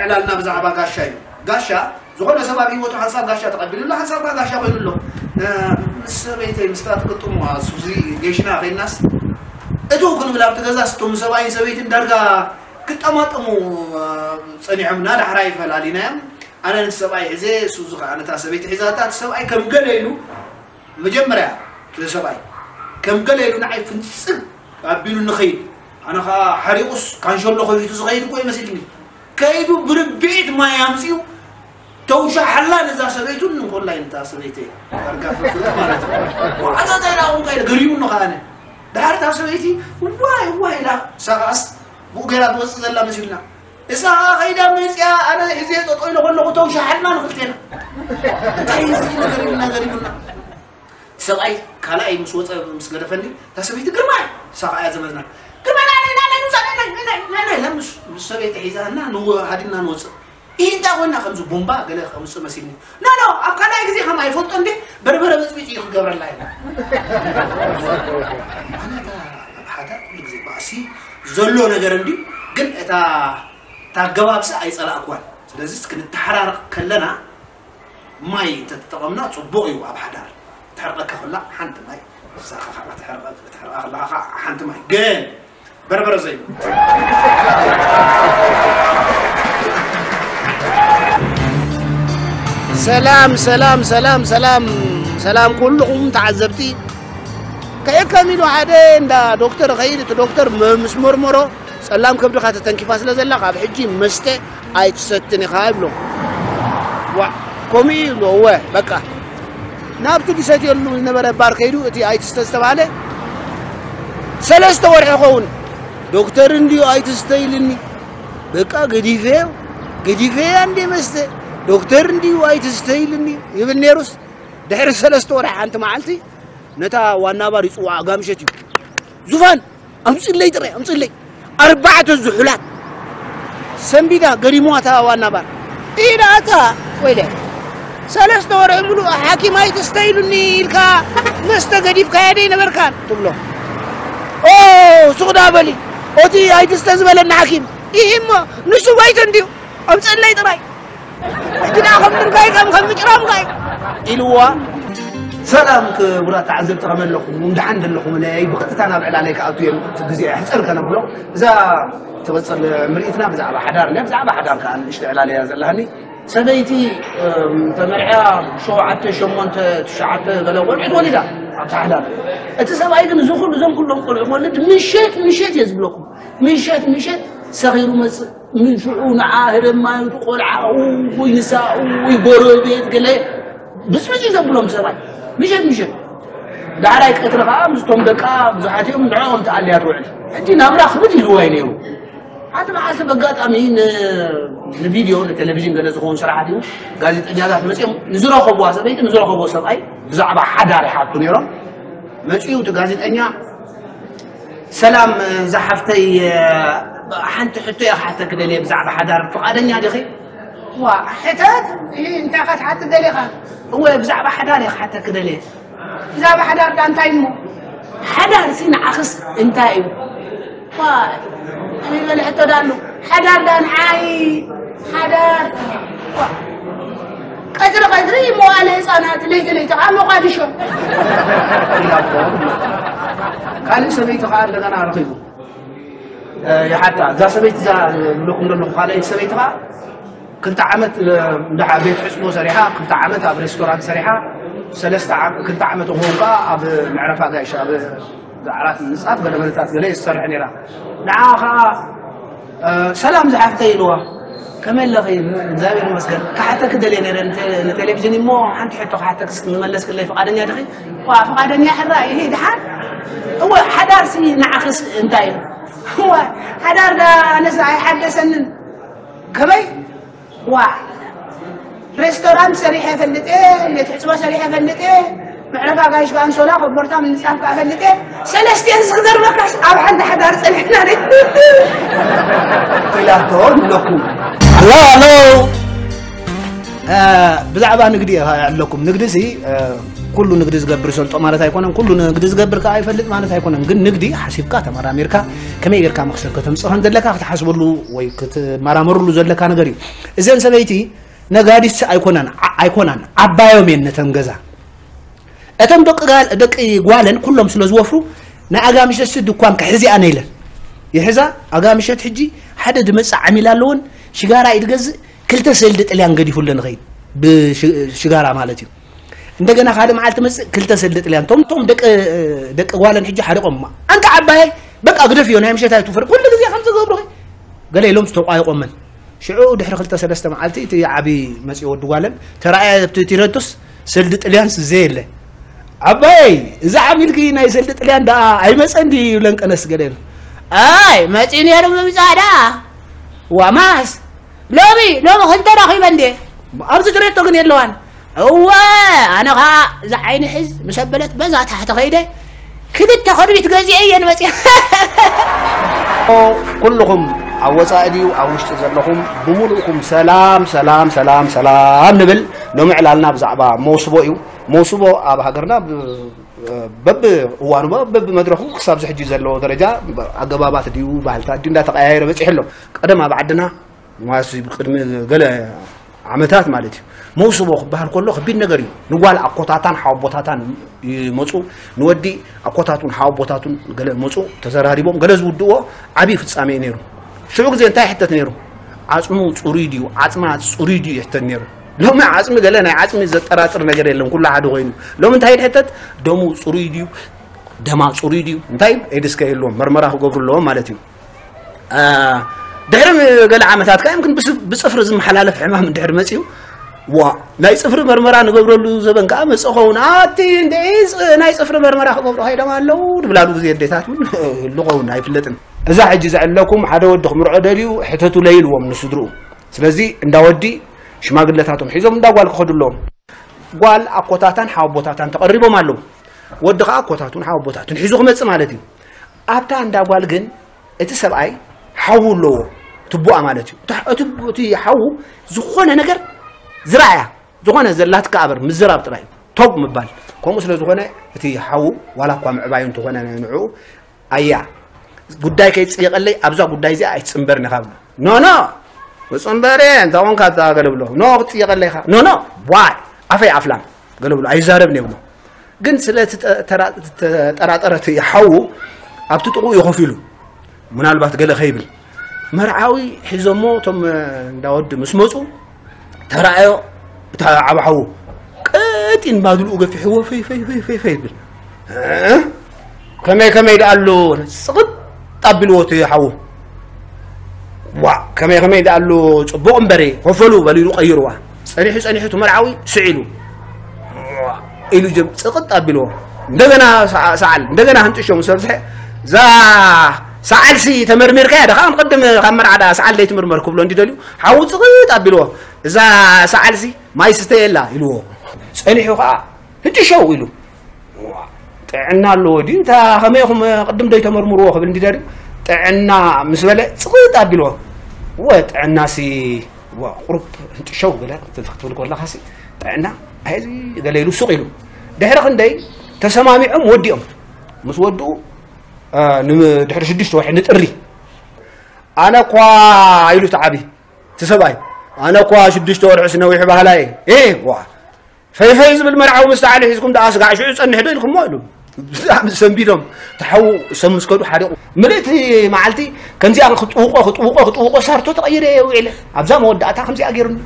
ዕላልና ብዛዕባ ጋሻ እዩ። ጋሻ ዝኾነ ሰብ ኣብ ህይወቱ ሓንሳብ ጋሻ ተቐቢሉ ኣሎ፣ ሓንሳብ ጋሻ ኮይኑ ኣሎ። እ፣ ምስ ሰበይተይ ምስታ ትቅጥሙ ሱዚ ጌሽና ከይናስ እቱ ክንብል ኣብቲ ገዛ ስቶም ሰብኣይን ሰበይትን ዳርጋ ክጠማጠሙ እ፣ ጸኒዖምና። ዳሕራይ ፈላሊናዮም። ኣነ ነቲ ሰብኣይ ሒዘ፣ ሱዚ ከዓ ነታ ሰበይቲ ሒዛታ። እቲ ሰብኣይ ከም ገለ ኢሉ መጀመርያ እቲ ሰብኣይ ከም ገለ ኢሉ ንዓይ ፍንጽግ ኣቢሉ ንኸይድ፣ ኣነ ከዓ ሓሪቑስ ካንሸሎ ከፊቱ ዝኸይድ እኮ ይመስልኒ። ከይዱ ብርብዒት ማይ ኣምጺኡ ተውሻሓላ ነዛ ሰበይቱን ንኮላይ ነታ ሰበይተይ ዳርጋ ፍልፍለ ማለት እዩ። ኣታ እንታይ ደኣ ቁምካ ኢለ ገሪሙኒ ከዓ ኣነ። ድሓር እታ ሰበይቲ ዋይ ዋይ ኢላ ሳኻስ ብኡ ገይራ ትወፅእ ዘላ መሲልና። እሳ ከዓ ከይዳ መፅያ ኣነ ሒዘ ጠጦ ኢለ ከለኹ ተውሻሓልና ንክልቴና። እንታይ እዩ እዚ ነገር ኢልና ገሪሙና። ሰብኣይ ካልኣይ ምስ ወፀ ምስ ገደፈኒ እታ ሰበይቲ ግርማይ ሳኻ እያ ዘመዝና። ግርማይ ናይ ናይ ናይ ናይ ናይ ናይ ናይ ናይ ናይ ናይ ምስ ምስ ሰበይቲ ሒዛና ንወ ሃዲምና ንወፅእ። ይህ እንታይ ኮይና ከምዚ ቡምባ ገለ ከምፅእ መሲልኒ። ኖ ኖ ኣብ ካልኣይ ግዜ ከም ኣይፈልጦ እንዴ በርበረ በፅቢፅ እዩ ክገብረላ እዩ። ኣነ እታ ኣብ ሓዳር ኩሉ ግዜ ባእሲ ዘሎ ነገር እንዲ ግን እታ እታ ኣገባብሲ ኣይፀላእኩዋን። ስለዚ ክንተሓራረቕ ከለና ማይ እንተተጠቐምና ጽቡቕ እዩ ኣብ ሓዳር። ትሕርቐካ ከላ ሓንቲ ማይ፣ ንሳኻ ከዓ ትሕርቐ-፣ ትሕርቓ ከለኻ ከዓ ሓንቲ ማይ። ግን በርበረ ዘይብሉ። ሰላም፣ ሰላም፣ ሰላም፣ ሰላም፣ ሰላም ኩልኹም ተዓዘብቲ። ከየከም ኢሉ ሓደ እንዳ ዶክተር ኸይድ፣ እቲ ዶክተር መ-፣ ምስ መርመሮ፣ ጸላም ከብድኻ ተተንኪፋ ስለ ዘላ፣ ካብ ሕጂ መስተ ኣይትሰትን ኢኻ ይብሎ። ዋ፣ ከምኡ እዩ ይብሎ። እወ፣ በቃ። ናብቲ ዝሰትየሉ ዝነበረ ባር ከይዱ፣ እቲ ኣይትስተ ዝተባህለ ሰለስተ ወርሒ ይኸውን። ዶክተር እንድዩ ኣይትስተ ኢልኒ። በቃ፣ ገዲፈዮ፣ ገዲፈያ እንዴ መስተ። ዶክተር እንድዩ ኣይትስተ ኢልኒ ይብል ነይሩስ፣ ድሕሪ ሰለስተ ወርሒ ሓንቲ መዓልቲ ነታ ዋና ባር ይጽውዓ፣ ጋምሸት እዩ። ዙፋን! ኣምጽለይ ጥራይ፣ ኣምጽለይ። ኣርባዕተ ዝሑላት። ሰንቢዳ ገሪምዋ እታ ዋና ባር። ኢዳ እታ፣ ወይለ። ሰለስተ ወርሒ ሙሉእ ሓኪም ኣይትስተ ኢሉኒ ኢልካ መስተ ገዲፍካያ ደይ ነበርካን? ትብሎ። ኦ፣ ሱቕ ዳ በሊ። ኦቲ ኣይትስተ ዝበለና ሓኪም። ኢሂ እሞ፣ ንሱ ጎይቱ እንድዩ። ኣምጽለይ ጥራይ። ሕጂ ደኣ ከም ድርጋይ ከም፣ ከም ምጭራምካ እዩ። ኢልዋ። ሰላም ክቡራት ተዓዘብቲ፣ ከመይ ኣለኹም? ደሓን ዶ ኣለኹም? እለይ ብቐጥታ ናብ ዕላለይ ክኣቱ እየ፣ እቲ ግዜ ኣሕጽር ከነብሎ። እዛ ትቕጽል ምርኢትና ብዛዕባ ሓዳር እያ። ብዛዕባ ሓዳር ከኣ ንእሽቶ ዕላል እያ ዘለሃኒ። ሰበይቲ፣ እም፣ ተመርዕያ ሸውዓተ፣ ሸሞንተ፣ ትሽዓተ ገለ ቆልዑት ወሊዳ ኣብቲ ሓዳር። እቲ ሰብኣይ ግን እዚ ኩሉ፣ እዞም ኩሎም ቆልዑ ክወልድ ምሸት፣ ምሸት እየ ዝብለኩም። ምሸት፣ ምሸት ሰኺሩ መጽእ። ምን ሽዑ ንዓ ህደማ እቲ ቆልዓ፣ ውይ ንሳ፣ ውይ ጎረቤት ገለ ብፅብፅ እዩ ዘብሎም ሰብኣይ። ምሸት ምሸት ዳሕራይ ቀትሪ ከዓ ምስቶም ደቃ ብዙሓት እዮም፣ ንዕኦም ትኣልያ ትውዕል። ሕጂ ናብራ ክብድ ኢልዋ እዩ ነይሩ። ሓንቲ መዓልቲ በጋጣሚ ን-፣ ንቪድዮ ንቴሌቪዥን ገለ ዝኸውን ስራሓት እዩ፣ ጋዜጠኛታት መፅኦም ንዝረኸብዋ ሰበይቲ ንዝረኸብዎ ሰብኣይ ብዛዕባ ሓዳር ይሓቱ ነይሮም። መፅኡ እቲ ጋዜጠኛ ሰላም፣ እዛ ሓፍተይ፣ ሓንቲ ሕቶ እየ ክሓተኪ ደልየ ብዛዕባ ሓዳር፣ ፍቓደኛ ዲኺ? ዋ፣ ሕተት፣ እ፣ እንታይ ኢኻ ትሓትት ደሊኻ? እወ፣ ብዛዕባ ሓዳር እየ ክሓተኪ ደልየ። ብዛዕባ ሓዳር ዳ እንታይ እሞ? ሓዳር ሲ ንዓኽስ እንታይ እዩ? ዋ፣ ከመይ ዝበለ ሕቶ ዳ ኣሎ? ሓዳር ዳ ንዓይ፣ ሓዳር፣ ዋ። ቀትሪ ቀትሪ መዋእለ ህፃናት፣ ለይቲ ለይቲ ከዓ ሞቃዲሾ። ኢላቶ። ካልእ ሰበይቲ ከዓ እንደገና ረኺቡ። እ፣ ይሓታ። እዛ ሰበይቲ እዛ ዝብለኩም ዘለኹ ካልኣይቲ ሰበይቲ ከዓ ክልተ ዓመት፣ እ፣ እንዳ ቤት ሕፅቦ ሰሪሓ፣ ክልተ ዓመት ኣብ ሬስቶራንት ሰሪሓ፣ ሰለስተ ዓመት፣ ክልተ ዓመት እኹም ከዓ ኣብ መዕረፋ ጋይሽ፣ ኣብ ዓራት ምንፃፍ ገለ መለታት ገለ እየ ዝሰርሕ ነይራ። ንዓ ከዓ፣ እ፣ ሰላም ዝሓፍተይ ኢልዋ። ከመይ ኣለኺ? እግዚኣብሔር ይመስገን። ክሓተኪ ደልየ ነይረ፣ ንቴ-፣ ንቴሌቪዥን እሞ ሓንቲ ሕቶ ክሓተኪ እስኪ ምመለስክለይ ፍቓደኛ ዲኺ? ዋ፣ ፍቓደኛ ሕራይ፣ ይሄ ድሓን? እወ፣ ሓዳርሲ ንዓኽስ እንታይ እዩ? እወ፣ ሓዳር ዳ ኣነስ ኣይሓደሰንን። ከመይ? ዋ፣ ሬስቶራንት ሰሪሐ እፈልጥ እየ፣ ቤት ሕጽቦ ሰሪሐ እፈልጥ እየ፣ መዕረፊ ኣጋይሽ ከኣ ኣንሶላ ኮቦርታ ምንጻፍ ከኣ እፈልጥ እየ። ሰለስቲኤን ዝክገርመካስ ኣብ ሓንቲ ሓዳር ጸኒሕና ደ ኢላቶ ኣለኩም። ኣሎ፣ ኣሎ። እ፣ ብዛዕባ ንግዲ እየ ኣለኩም። ንግዲ ሲ፣ እ፣ ኩሉ ንግዲ ዝገብር ይሰልጦ ማለት ኣይኮነን፣ ኩሉ ንግዲ ዝገብር ከኣ ይፈልጥ ማለት ኣይኮነን። ግን ንግዲ ሓሲብካ፣ ተመራሚርካ፣ ከመይ ጌርካ መኽሰብ ከተምጽእ ከም ዘለካ ክትሓስበሉ ወይ ክትመራመርሉ ዘለካ ነገር እዩ። እዘን ሰበይቲ ነጋዲት ኣይኮናን፣ ዓ-፣ ኣይኮናን፣ ዓባዮም እየን ነተን ገዛ። እተን ደቂ ጋል-፣ ደቂ ጓለን ኩሎም ስለ ዝወፍሩ፣ ንኣጋምሸት ድኳን ክሕዚኣን ኢለን ይሕዛ። ኣጋምሸት ሕጂ ሓደ ድመጽእ ዓሚል ኣለወን፣ ሽጋራ እዩ ድገዝእ፣ ክልተ ሰልዲ ጥልያን ገዲፉለን ይኸይድ፣ ብሽ-፣ ሽጋራ ማለት እዩ። እንደገና ካልእ መዓልቲ መጽእ፣ ክልተ ሰልዲ ጥልያን። ቶም፣ ቶም ደቂ፣ ደቂ ጓለን ሕጂ ሓሪቆም፣ ኣንታ ዓባየይ በቃ ግደፍዮ፣ ናይ ምሸት ኣይትውፈር፣ ኩሉ ግዜ ከም ዝገብሩ ገለ ኢሎም ዝተቋየቆመን። ሽዑ ድሕሪ ክልተ ሰለስተ መዓልቲ እቲ ዓቢ መጽኡ ወዲ ጓለን ተራእያ፣ ኣብቲ ቲረቱስ ሰልዲ ጥልያንስ ዘየለ። ዓባየይ፣ እዚ ዓሚልኪ ናይ ሰልዲ ጥልያን ደኣ ኣይመጸን ድዩ? ይብለን ቀነስ ገለ ኢሉ። ኣይ፣ መጺኡ ነይሩ ምምጻእ ደኣ። ዋማስ፣ ሎሚ፣ ሎሚ ክልተ ረኺበ እንዴ? ኣብዚ ትሬቶ ግን የለዋን። እወ፣ ኣነ ኸኣ እዛ ዓይኒ ሕዝ ምስ ኣበለት በዛ ታሕቲ ኸይደ ክልተ ከርቢት ገዚኤ እየን መጺኣ። ኩልኹም ኣብ ወጻኢ ድዩ ኣብ ውሽጢ ዘለኹም ብምሉእኩም ሰላም፣ ሰላም፣ ሰላም፣ ሰላም ንብል። ሎሚ ዕላልና ብዛዕባ መውስቦ እዩ። መውስቦ ኣብ ሃገርና ብ-፣ በብእዋኑ፣ በብመድረኹ ክሳብ ዝሕጂ ዘለዎ ደረጃ ኣገባባት ድዩ፣ ባህልታት ድዩ እንዳተቐያየረ በጺሑ ኣሎ። ቀደም ኣብ ዓድና፣ ማሲ ቅድሚ ገለ ዓመታት ማለት እዩ። መውስቦ ክበሃል ከሎ ከቢድ ነገር እዩ። ንጓል ኣኮታታን ሓወቦታታን ይመፁ፣ ንወዲ ኣኮታቱን ሓወቦታቱን ገለ መፁ፣ ተዘራሪቦም ገለ ዝውድእዎ ዓብዪ ፍጻሜ እዩ ነይሩ። ሽዑ ግዜ እንታይ ይሕተት ነይሩ? ዓፅሙ ፅሩይ ድዩ፣ ዓፅማ ፅሩይ ድዩ ይሕተት ነይሩ። ሎሚ ዓፅሚ ገለ ናይ ዓፅሚ ዘጠራጥር ነገር የለን፣ ኩሉ ሓደ ኮይኑ። ሎሚ እንታይ ይሕተት? ደሙ ፅሩይ ድዩ፣ ደማ ፅሩይ ድዩ? እንታይ ኤድስከ የለዎም፣ መርመራ ክገብሩ ኣለዎም ማለት እዩ። አ፣ ድሕሪ ገለ ዓመታት ከኣ ይምክን ብስ-፣ ብጽፍሪ ዝመሓላለፍ ሕማም እንድሕር መጺኡ፣ ዋ፣ ናይ ጽፍሪ መርመራ ንገብረሉ ዘበን ከኣ መጽእ ኸውን። ኣቲ እንደ ጽ-፣ ናይ ጽፍሪ መርመራ ክገብሩ ከይዶም ኣለዉ ድብላሉ ግዜ ኣዴታት እውን ህሉ ኸውን ኣይፍለጥን። እዛ ሕጂ ዘዕለኩም ሓደ ወዲ ክምርዖ ደልዩ ሕተቱለይ ኢልዎም ንስድርኡ። ስለዚ እንዳ ወዲ ሽማግለታቶም ሒዞም እንዳ ጓል ክኸዱ ኣለዎም። ጓል ኣኮታታን ሓወቦታታን ተቐሪቦም ኣለዉ። ወዲ ከኣ ኣኮታቱን ሓወቦታቱን ሒዙ ክመጽእ ማለት እዩ። ኣብታ እንዳ ጓል ግን እቲ ሰብኣይ ሓዉ ኣለዎ፣ ትቡኣ ማለት እዩ። እታ፣ እቲ፣ እቲ ሓዉ ዝኾነ ነገር ዝረኣያ፣ ዝኾነ ዘላትካ ኣበር ምዝራብ ጥራይ እዩ። ቶግ ምባል። ከምኡ ስለ ዝኾነ እቲ ሓዉ ዋላ እኳ ምዕባዩ እንተኾነ ንዕኡ ኣያ፣ ጉዳይ ከይጽየቐለይ ኣብዛ ጉዳይ እዚኣ ኣይትጽንበርን ኢኻ ብሎ። ኖ፣ ኖ፣ ክጽንበር እየ፣ እንታይ ኾንካ እታ ገለ ብሎ። ኖ፣ ክትጽየቐለይ ኢኻ። ኖ፣ ኖ፣ ዋይ፣ ኣፈይ ኣፍላም ገለ ብሎ። ኣይዛረብን እየ ብሎ። ግን ስለ እቲ ጠ-፣ ተራ-፣ ተጠራጠረ እቲ ሓዉ ኣብቲ ጥቕኡ እዩ ኮፍ ኢሉ። ምናልባት ገለ ከይብል። መርዓዊ ሒዞሞ እቶም፣ እ፣ እንዳ ወዲ ምስ መጹ፣ ተራእዮ፣ እታ ዓቢ ሓዉ ቀጢን ባድልኡ ገፊሕዎ ፈይ፣ ፈይ፣ ፈይ፣ ፈይ፣ ፈይ ይብል። እ? ከመይ፣ ከመይ ደኣ ኣሎ? ጽቕጥ ኣቢልዎ እቲ ሓዉ። ዋ፣ ከመይ፣ ከመይ ደኣ ኣሎ? ጽቡቕ እምበሪ፣ ኮፈሉ በሉ ኢሉ ቀይርዋ። ጸኒሑ፣ ጸኒሑ እቲ መርዓዊ ስዒሉ። ዋ፣ ኢሉ ጀም-፣ ጽቕጥ ኣቢልዎ። እንደገና ሰዓ-፣ ሰዓል፣ እንደገና ህንጥሾ ምስ በዝሐ፣ እዛ ሰዓልሲ ተመርሚርካያ ዶ? ካብ ቅድም ካብ መርዓ ደኣ ሰዓል ደይትምርመር ክብሎ እንዲ ደልዩ፣ ሓዉ ጽቕጥ ኣቢልዎ። እዛ ሰዓልሲ ማይ ስተ የላ ኢልዎ። ጸኒሑ ኸኣ ህንጥሸው ኢሉ። ዋ፣ ጥዕና ኣለዎ ድዩ? እታ ከመይ ኢኹም ቅድም ደይተመርምርዎ ክብል እንዲ ደልዩ፣ ጥዕና ምስ በለ ጽቕጥ ኣቢልዎ። ወ ጥዕናሲ፣ ወ ቁሩብ ህንጥሸው ገለ ክትብል ከለኻሲ ጥዕና፣ ኣይ እዚ ገለ ኢሉ ሱቕ ኢሉ። ድሕሪ ክንደይ ተሰማሚዖም ወዲኦም። ምስ ወድኡ፣ እ፣ ንም-፣ ድሕሪ ሽዱሽተ ወርሒ ንጥሪ። ኣነ እኳ ኢሉ እቲ ዓቢ፣ እቲ ሰብኣይ፣ ኣነ እኳ ሽዱሽተ ወርሕስ ነዊሑ ባህላ እየ። ኤ፣ ዋ። ፈይ ፈይ ዝብል መርዓዊ ምስ ተዓሉ ሒዝኩም ደኣ ስጋዕ ሽዑ ጸንሕ ዶ ኢልኩሞ ኢሉ። ብጣዕሚ ሰንቢዶም። ተሓዉ ሰብ ምስ ከዱ ሓሪቑ። ምልእቲ መዓልቲ ከምዚኣ ክጥውቆ፣ ክጥውቆ፣ ክጥውቆ ሳርቶ ተቐይረ እየ ውዒለ። ኣብዛ መወዳእታ ከምዚኣ ገይሩኒ።